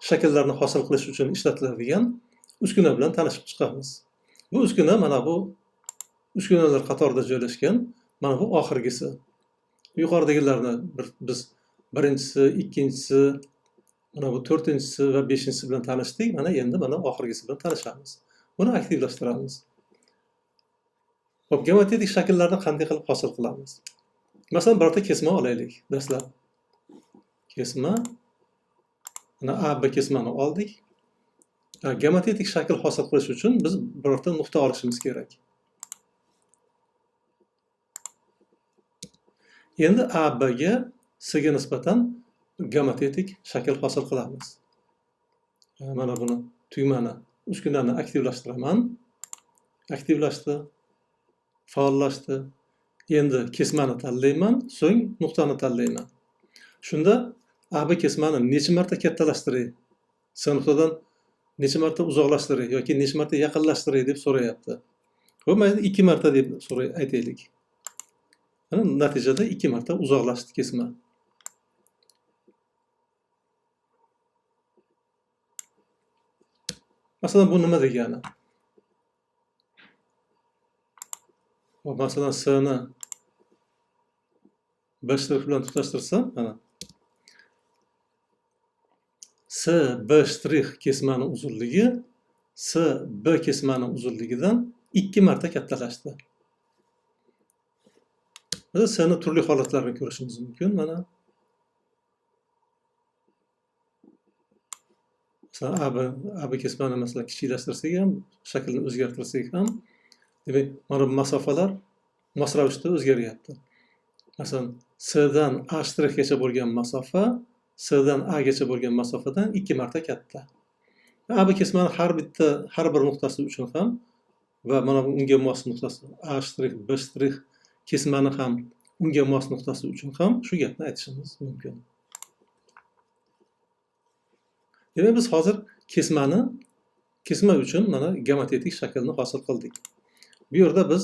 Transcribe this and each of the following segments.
Shakllarni hosil qilish uchun ishlatiladigan uskuna bilan tanishib chiqamiz. Bu uskuna mana bu uskunalar qatorida joylashgan, mana bu oxirgisi. Yuqoridagilarni biz birinchisi, ikkinchisi, mana bu to'rtinchisi va beshinchisi bilan tanishdik. Mana endi mana oxirgisi bilan tanishamiz. Buni aktivlashtiramiz. Xo'p, geometrik shakllarni qanday qilib hosil qilamiz? Masalan, birorta kesma olaylik dastlab. Kesma, mana AB kesmani oldik. Geometrik shakl hosil qilish uchun biz birorta nuqta olishimiz kerak. Endi AB ga C ga nisbatan geometrik shakl hosil qilamiz. Mana buni tugmani, uskunani aktivlashtiraman. Aktivlashdi, faollashdi. Endi kesmani tanlayman, so'ng nuqtani tanlayman. Shunda AB kesmani necha marta kattalashtiray, C nuqtadan necha marta uzoqlashtiray yoki necha marta yaqinlashtiray deb so'rayapti. Xo'p, mayli 2 marta deb so'ray aytaylik. Mana natijada 2 marta uzoqlashdi kesma. Masalan, bu nima degani? Masalan, C ni B shtrix bilan tutashtirsam, mana C B shtrix kesmani uzunligi C B kesmani uzunligidan 2 marta kattalashdi. Biz C ni turli holatlarini ko'rishimiz mumkin. Mana masalan, AB kesmani masalan kichiklashtirsak ham, shaklini o'zgartirsak ham, demak, mana bu masofalar mos ravishda o'zgaryapti. Masalan, C dan A shtrixgacha bo'lgan masofa C dan A gacha bo'lgan masofadan 2 marta katta. AB kesmani har bir nuqtasi uchun ham va mana bu unga mos nuqtasi A shtrix, B shtrix kesmani ham unga mos nuqtasi uchun ham shu gapni aytishimiz mumkin. Demak, biz hozir kesma uchun mana geometrik shaklni hosil qildik. Bu yerda biz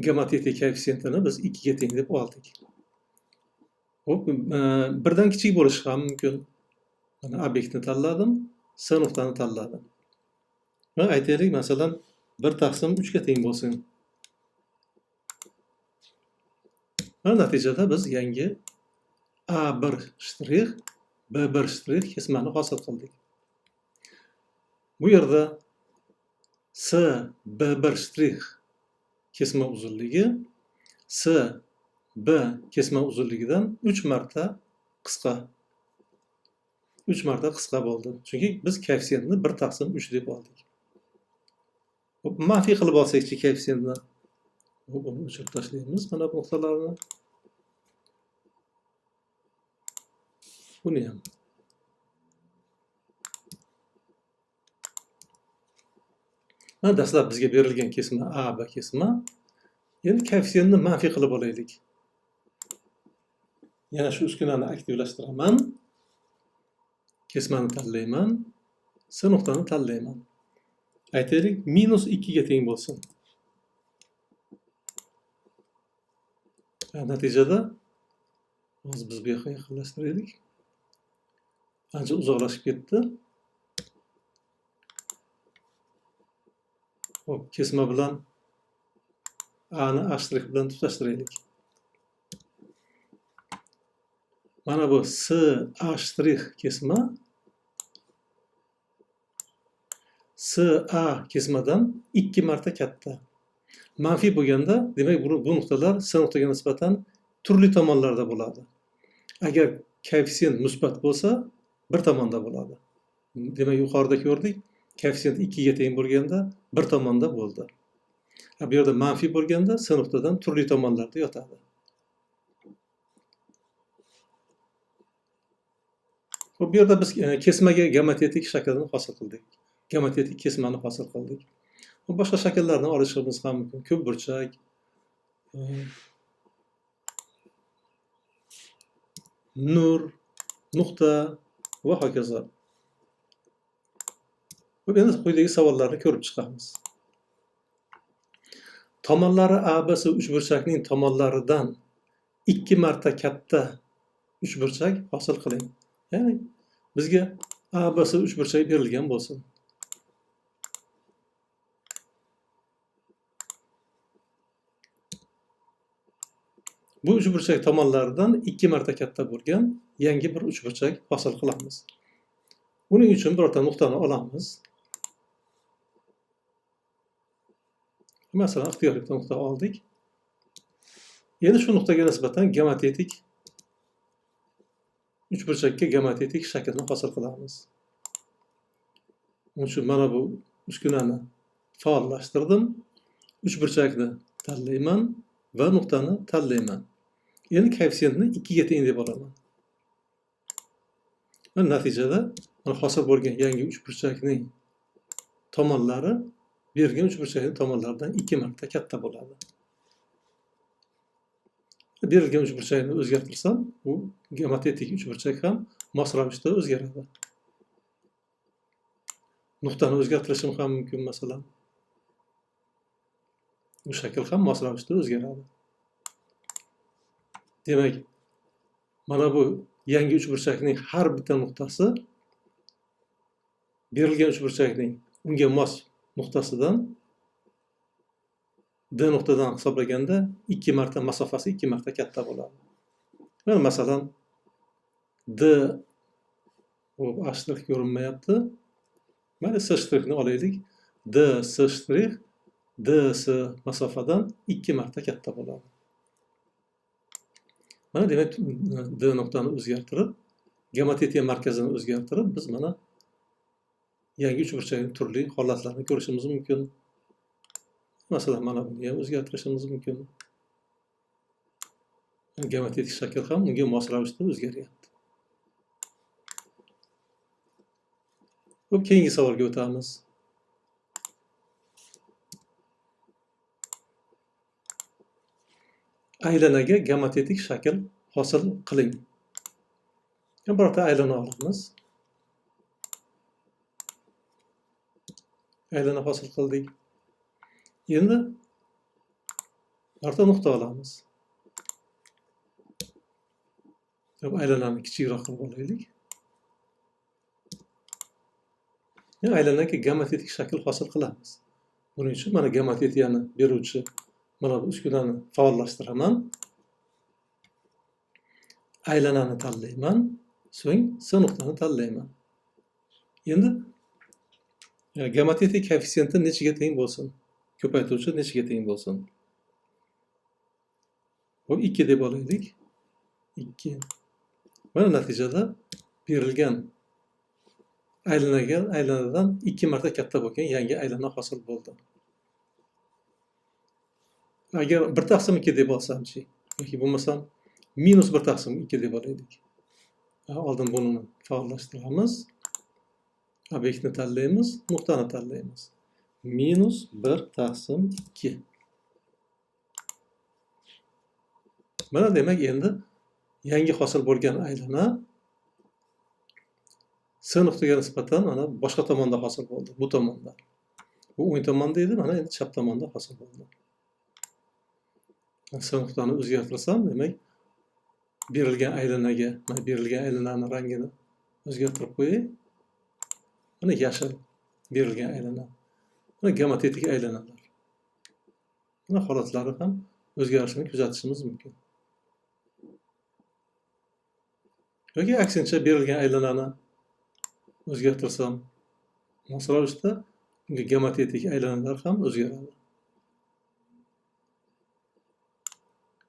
geometrik koeffitsiyentini biz 2 ga teng deb oldik. Xo'p, birdan kichik bo'lishi ham mumkin. Mana obyektni tanladim, C nuqtani tanladim. Va aytaylik, masalan, 1 taqsim 3 ga teng bo'lsin. Va natijada biz yangi A1 shtrix, B1 shtrix kesmani hosil qildik. Bu yerda C B1 shtrix kesma uzunligi C B kesma uzunligidan 3 marta qisqa. 3 marta qisqa bo'ldi. Chunki biz koeffitsiyentni 1 taqsim 3 deb oldik. Xo'p, manfiy qilib olsakchi koeffitsiyentni. Xo'p, buni o'chirib tashlaymiz mana bu nuqtalarni. Buni ham. Mana dastlab bizga berilgan kesma A B kesma. Endi koeffitsiyentni manfiy qilib olaylik. Yana shu uskunani aktivlashtiraman. Kesmani tanlayman. C nuqtani tanlayman. Aytaylik, -2 ga teng bo'lsin. Natijada hozir biz bu yoqqa yaqinlashtiraylik. Ancha uzoqlashib ketdi. Xo'p, kesma bilan A ni A shtrix bilan tutashtiraylik. Mana bu C A shtrix kesma C A kesmadan 2 marta katta. Manfiy bo'lganda, demak, bu nuqtalar C nuqtaga nisbatan turli tomonlarda bo'ladi. Agar koeffitsient musbat bo'lsa, bir tomonda bo'ladi. Demak, yuqorida ko'rdik, koeffitsient 2 ga teng bo'lganda bir tomonda bo'ldi. Bu yerda manfiy bo'lganda C nuqtadan turli tomonlarda yotadi. Xo'p, bu yerda biz kesmaga geometrik shaklni hosil qildik. Geometrik kesmani hosil qildik. Boshqa shakllarni olishimiz ham mumkin. Ko'p burchak, nur, nuqta va hokazo. Xo'p, endi quyidagi savollarni ko'rib chiqamiz. Tomonlari ABC uchburchakning tomonlaridan 2 marta katta uchburchak hosil qiling. Ya'ni bizga ABC uchburchak berilgan bo'lsin. Bu uchburchak tomonlaridan 2 marta katta bo'lgan yangi bir uchburchak hosil qilamiz. Buning uchun birorta nuqtani olamiz. Masalan, ixtiyoriy bitta nuqta oldik. Endi shu nuqtaga nisbatan gamotetik uchburchakka gamotetik shaklni hosil qilamiz. Buning uchun mana bu uskunani faollashtirdim. Uchburchakni tanlayman va nuqtani tanlayman. Endi koeffitsiyentni 2 ga teng deb olaman. Va natijada mana hosil bo'lgan yangi uchburchakning tomonlari berilgan uchburchakning tomonlaridan 2 marta katta bo'ladi. Berilgan uchburchakni o'zgartirsam, u gamotetik uchburchak ham mos ravishda o'zgaradi. Nuqtani o'zgartirishim ham mumkin, masalan. Bu shakl ham mos ravishda o'zgaradi. Demak, mana bu yangi uchburchakning har bitta nuqtasi berilgan uchburchakning unga mos nuqtasidan D nuqtadan hisoblaganda 2 marta masofasi 2 marta katta bo'ladi. Mana masalan D A shtrix ko'rinmayapti. Mana S shtrixni olaylik. D S shtrix D S masofadan 2 marta katta bo'ladi. Mana demak D nuqtani o'zgartirib, gamotetiya markazini o'zgartirib, biz mana yangi uchburchakning turli holatlarini ko'rishimiz mumkin. Masalan, mana buni ham o'zgartirishimiz mumkin. Gamotetik shakl ham unga mos ravishda o'zgaryapti. Xo'p, keyingi savolga o'tamiz. Aylanaga gamotetik shakl hosil qiling. Birorta aylana olamiz. Aylana hosil qildik. Endi birorta nuqta olamiz. Aylanani kichikroq qilib olaylik. Aylanaga gamotetik shakl hosil qilamiz. Buning uchun mana gamotetiyani beruvchi mana bu uskunani faollashtiraman. Aylanani tanlayman, so'ng S nuqtani tanlayman. Endi gamotetik koeffitsiyenti nechiga teng bo'lsin? Ko'paytiruvchi nechiga teng bo'lsin? Bu 2 deb olaylik. 2. Mana natijada berilgan aylanadan 2 marta katta bo'lgan yangi aylana hosil bo'ldi. Agar 1/2 deb olsamchi, yoki bo'lmasam -1/2 deb olaylik. Oldin buni faollashtiramiz. Obyektni tanlaymiz, nuqtani tanlaymiz. -1/2. Mana demak endi yangi hosil bo'lgan aylana S nuqtaga nisbatan mana boshqa tomonda hosil bo'ldi, bu tomonda. Bu o'ng tomonda edi, mana endi chap tomonda hosil bo'ldi. S nuqtani o'zgartirsam, demak berilgan aylanaga, mana berilgan aylanani rangini o'zgartirib qo'yay. Mana yashil berilgan aylana. Mana gamotetik aylanalar. Mana holatlari ham o'zgarishini kuzatishimiz mumkin. Yoki aksincha berilgan aylanani o'zgartirsam, mos ravishda unga gamotetik aylanalar ham o'zgaradi.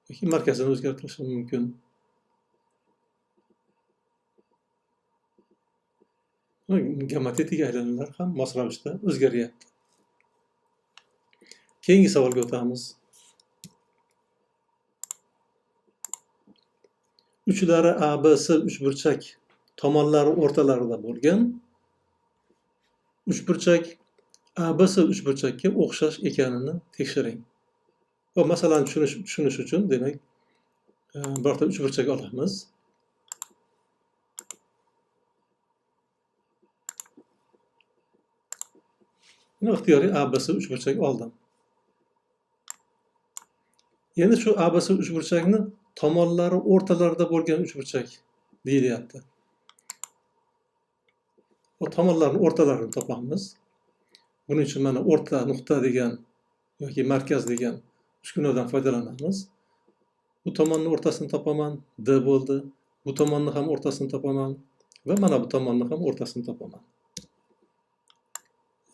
Yoki markazini o'zgartirishim mumkin. Gamotetik aylanalar ham mos ravishda o'zgaryapti. Keyingi savolga o'tamiz. Uchlari ABC uchburchak tomonlari o'rtalarida bo'lgan uchburchak ABC uchburchakka o'xshash ekanini tekshiring. Va masalani tushunish uchun demak birorta uchburchak olamiz. Buni ixtiyoriy ABC uchburchak oldim. Endi shu ABC uchburchakni tomonlari o'rtalarida bo'lgan uchburchak deyilyapti. O tomonlarning o'rtalarini topamiz. Buning uchun mana o'rta nuqta degan yoki markaz degan uskunadan foydalanamiz. Bu tomonni o'rtasini topaman, D bo'ldi. Bu tomonni ham o'rtasini topaman va mana bu tomonni ham o'rtasini topaman.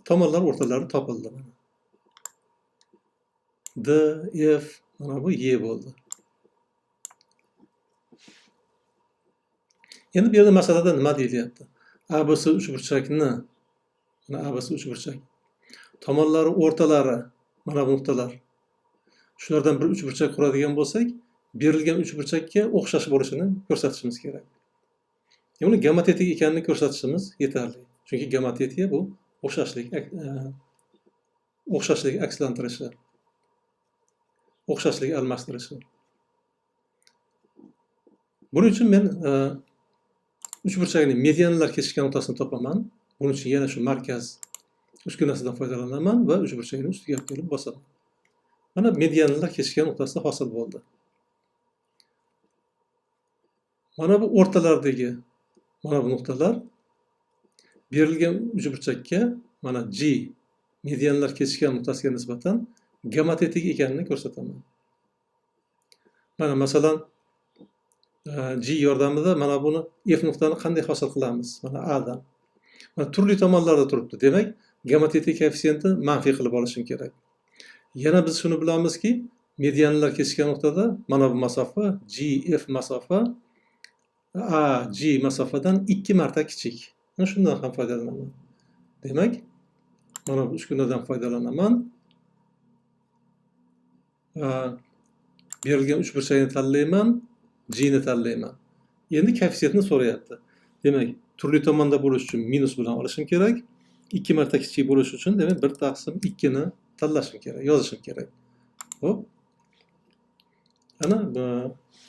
Tomonlar o'rtalari topildi mana. D, F, mana bu E bo'ldi. Endi bu yerda masalada nima deyilyapti? ABC uchburchakni, mana ABC uchburchak tomonlari o'rtalari mana bu nuqtalar. Shulardan bir uchburchak quradigan bo'lsak, berilgan uchburchakka o'xshash bo'lishini ko'rsatishimiz kerak. Uni gamotetik ekanini ko'rsatishimiz yetarli. Chunki gamotetiya bu o'xshashlik, o'xshashlik akslantirishi, o'xshashlik almashtirishi. Buning uchun men uchburchakning medianlar kesishgan nuqtasini topaman. Buning uchun yana shu markaz uskunasidan foydalanaman va uchburchakning ustiga olib kelib bosaman. Mana medianlar kesishgan nuqtasi hosil bo'ldi. Mana bu o'rtalardagi mana bu nuqtalar berilgan uchburchakka mana G medianlar kesishgan nuqtasiga nisbatan gamotetik ekanini ko'rsataman. Mana masalan G yordamida mana buni F nuqtani qanday hosil qilamiz? Mana A dan. Mana turli tomonlarda turibdi. Demak, gamotetik koeffitsiyentni manfiy qilib olishim kerak. Yana biz shuni bilamizki, medianlar kesishgan nuqtada mana bu masofa GF masofa AG masofadan 2 marta kichik. Mana shundan ham foydalanaman. Demak, mana bu uskunadan foydalanaman. Berilgan uchburchakni tanlayman, G ni tanlayman. Endi koeffitsiyentni so'rayapti. Demak, turli tomonda bo'lish uchun minus bilan olishim kerak. 2 marta kichik bo'lishi uchun demak 1/2 ni tanlashim kerak, yozishim kerak. Xo'p. Ana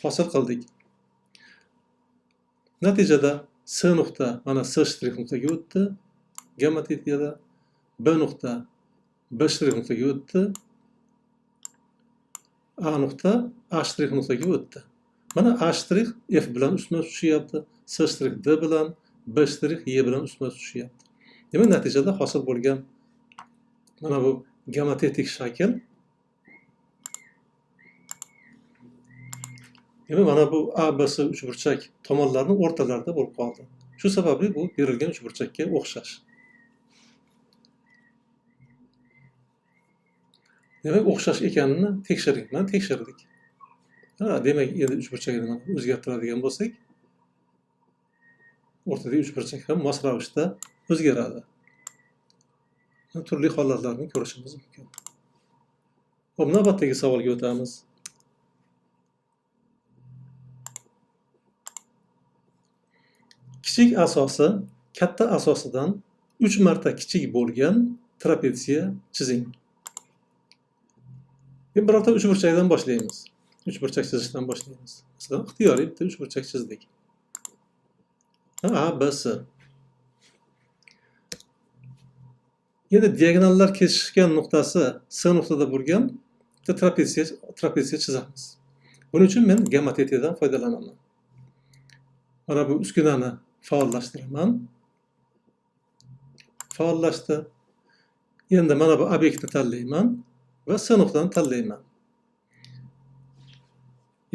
hosil qildik. Natijada S nuqta mana S shtrix nuqtaga o'tdi. Gamotetiyada B nuqta B shtrix nuqtaga o'tdi. A nuqta A shtrix nuqtaga o'tdi. Mana A shtrix F bilan ustma-ust tushyapti, S shtrix D bilan, B shtrix E bilan ustma-ust tushyapti. Demak, natijada hosil bo'lgan mana bu gamotetik shakl, demak, mana bu A, B, C uchburchak tomonlarining o'rtalarida bo'lib qoldi. Shu sababli bu berilgan uchburchakka o'xshash. Demak, o'xshash ekanini tekshiring. Mana tekshirdik. Demak, endi uchburchakni o'zgartiradigan bo'lsak, o'rtadagi uchburchak ham mos ravishda o'zgaradi. Turli holatlarni ko'rishimiz mumkin. Xo'p, navbatdagi savolga o'tamiz. Kichik asosi katta asosidan 3 marta kichik bo'lgan trapetsiya chizing. Endi birorta uchburchakdan boshlaymiz. Uchburchak chizishdan boshlaymiz. Masalan, ixtiyoriy bitta uchburchak chizdik. A, B, C. Endi diagonallar kesishgan nuqtasi S nuqtada bo'lgan bitta trapetsiya chizamiz. Buning uchun men gamotetiyadan foydalanaman. Mana bu uskunani faollashtiraman. Faollashdi. Endi mana bu obyektni tanlayman va S nuqtani tanlayman.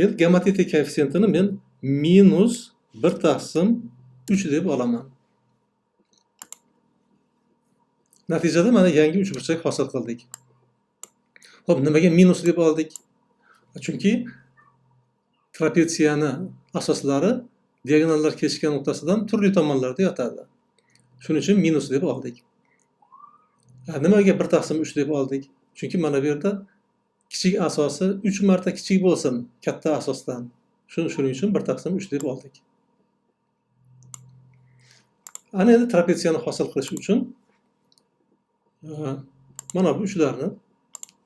Endi gamotetiya koeffitsiyentini men -1/3 deb olaman. Natijada mana yangi uchburchak hosil qildik. Xo'p, nimaga minus deb oldik? Chunki trapetsiyani asoslari diagonallar kesishgan nuqtasidan turli tomonlarda yotadi. Shuning uchun minus deb oldik. Nimaga 1/3 deb oldik? Chunki mana bu yerda kichik asosi 3 marta kichik bo'lsin katta asosdan. Shuning uchun 1/3 deb oldik. Ana endi trapetsiyani hosil qilish uchun mana bu uchlarni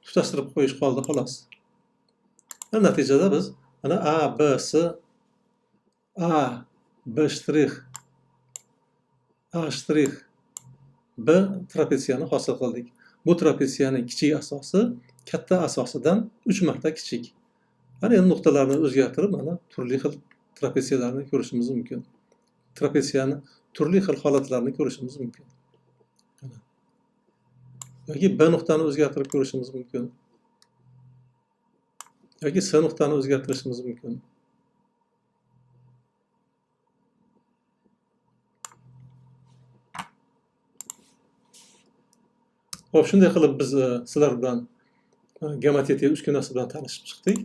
tutashtirib qo'yish qoldi xolos. Natijada biz mana A, B, C, A, B shtrix, A shtrix, B trapetsiyani hosil qildik. Bu trapetsiyaning kichik asosi katta asosidan 3 marta kichik. Mana endi nuqtalarni o'zgartirib mana turli xil trapetsiyalarni ko'rishimiz mumkin. Trapetsiyani turli xil holatlarini ko'rishimiz mumkin. Yoki B nuqtani o'zgartirib ko'rishimiz mumkin. Yoki S nuqtani o'zgartirishimiz mumkin. Xo'p, shunday qilib biz sizlar bilan gomotetiya uskunasi bilan tanishib chiqdik.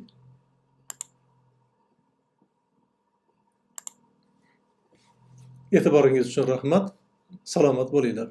E'tiboringiz uchun rahmat. Salomat bo'linglar.